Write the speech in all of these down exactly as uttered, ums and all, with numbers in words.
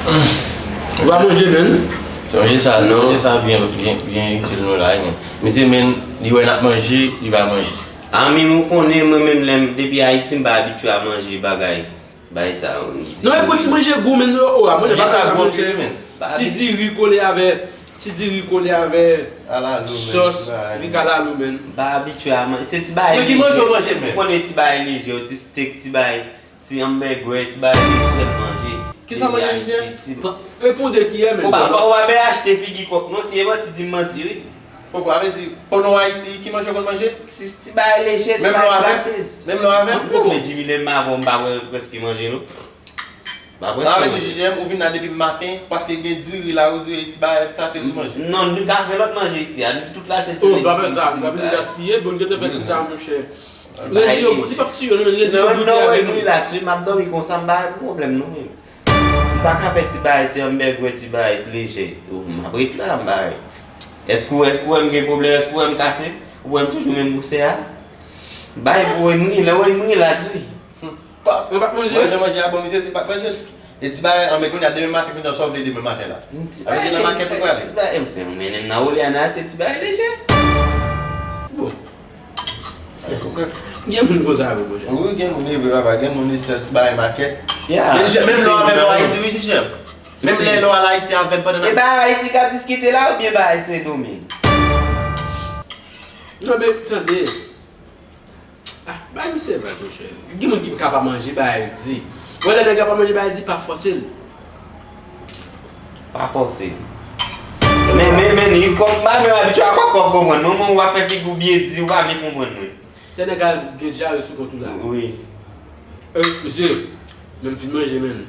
Ou pa manje menm? Sonje sa, non. Sonje sa byen, byen, byen itil nou la, men. Misye menm, li wè n ap manje, li pa manje. Anmi, ou konnen, mwen menm, lè m, depi Ayiti, m pa abitye a manje bagay, bagay sa yo. Non, e pou ti manje gou, menm, yo, o, a manje pa sa, monchè. Ti diri kole avè, ti diri kole avè sòs, li kalalou, menm. M pa abitye a manje, se ti bagay lejè. Men ki manje w manje, menm? Ou konnen ti bagay lejè, ti steak, ti bagay. Ti anbègwè, ti bagay lejè m manje. Kisa w manje lejè? Reponn de kiyè menm. Ou pa ou pa byen achte figi kòk non, si e manti di m manti wi. Poko, sa vle di, konnen w Ayiti, ki manje w konn manje? Ti ti bagay lejè, ti bagay flatez. Menm lè w avè m? Mwen menm Jimmy lè m avè w m pa wè prèske manje non. M pa prèske manje. Sa vle di J J M, ou vin la depi maten, paske gen diri la, ou di ti bagay flatez ou manje. Non, nou ka fè lòt manje isi a, nou tout la se tounen ti ti bagay. Ou pa fè sa, nou pa vin gaspiye, bon, nou te fè ti sa monchè. Rezi yo, li p ap tiye w non, men rezi yo goute avè nou. Non, wi, m rilaks wi, m ap dòmi konsa, m pa gen pwoblèm non, men. M pa ka fè ti bagay, ti anbègwè, ti bagay lejè. M ap ret la, m pa. Èske w, èske w wè m gen pwoblèm, èske w wè m kase? Ou wè m toujou menm gwosè a? Bay pou w wè m ri, lè w wè m rilaks wi. Mwen pa t manje. Mwen jan manje a bon, misye di m pa t manje l. E ti bagay, anben kounye a demen maten, kounye a sa w vle demen maten la? Avè di nan makèt ou prale? Ti bagay, m fè m mennen m nan Oliana achte ti bagay lejè. Bon. Gen moun konsa vre monchè. Wi, gen moun li vre papa, gen moun li sèl ti bagay makèt. Menm lè w avè m Ayiti wi Jijèm. Menm lè lè w al Ayiti avè m pandan n ap. E bagay Ayiti k ap diskite la oubyen bagay Sendomeng? Non men tande. Ah, bay misye vag monchè. Gen moun ki ka pa manje bagay di. Wè lè nèg la pa manje bagay di, pa fòse l. Pa fòse. Men, men, men, li kòk pa menm abitye a kòk kòk konprann. Mwen, mwen, w ap fè figi w byen di, ou pa vle konprann mwen. Tè nèg al gen dyare sou kont ou la. Wi. E, mesye, men m fin manje, men.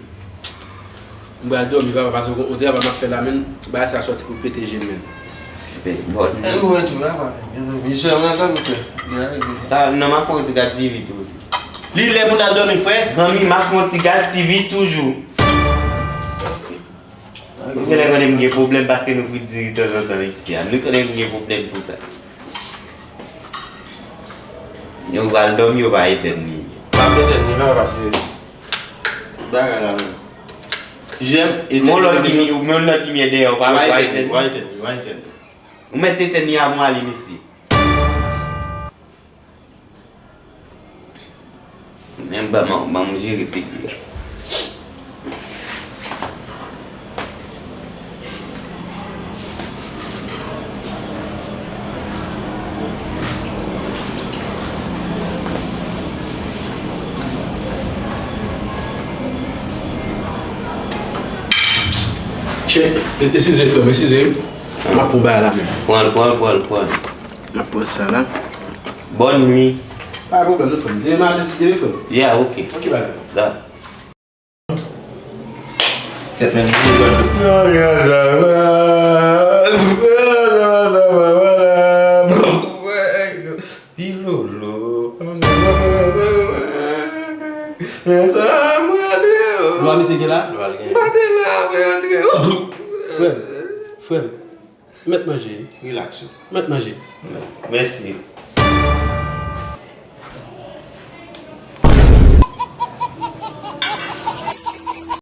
M pral dòmi, papa, paske yon travay m ap fè la, men. Bagay sa sòti pou pete je m, men. Bon. E mwen tou, papa, men. Mizè, mwen dòmi, frè. Nan, m ap fè yon ti gad T V tou. Li lè pou n al dòmi, frè. Zanmi, m ap fè yon ti gad T V toujou. Nou genlè konnen m gen pwoblèm paske nou frit diri tanzantan isi a. Nou konnen m gen pwoblèm pou sa. Yo pral dòmi, yo pa etèn li. M ap etèn li, non, paske bagay la menm. Jèm etèn. Yon lòt limyè, yon lòt limyè dèyè, ou pa etèn li. Ou pa etèn li, ou pa etèn li. Ou mèt etèn li avan w ale, mesye. Men ban m, ban m jere figi a. Eskize frè m, eskize. M ap pran bagay la menm. Pran l, pran l, pran l, pran l. M ap pran sa la. Bòn nwi. Pa gen pwoblèm non frè m. Demen maten si Dye vle frè m. Yeah, ok. Ok baz. Da. Kèt men. Pilolo. Lwa misye gen la? Lwa l gen. Frè m, frè m, frè m. Mèt manje. Rilaks ou. Mèt manje. Mèsi.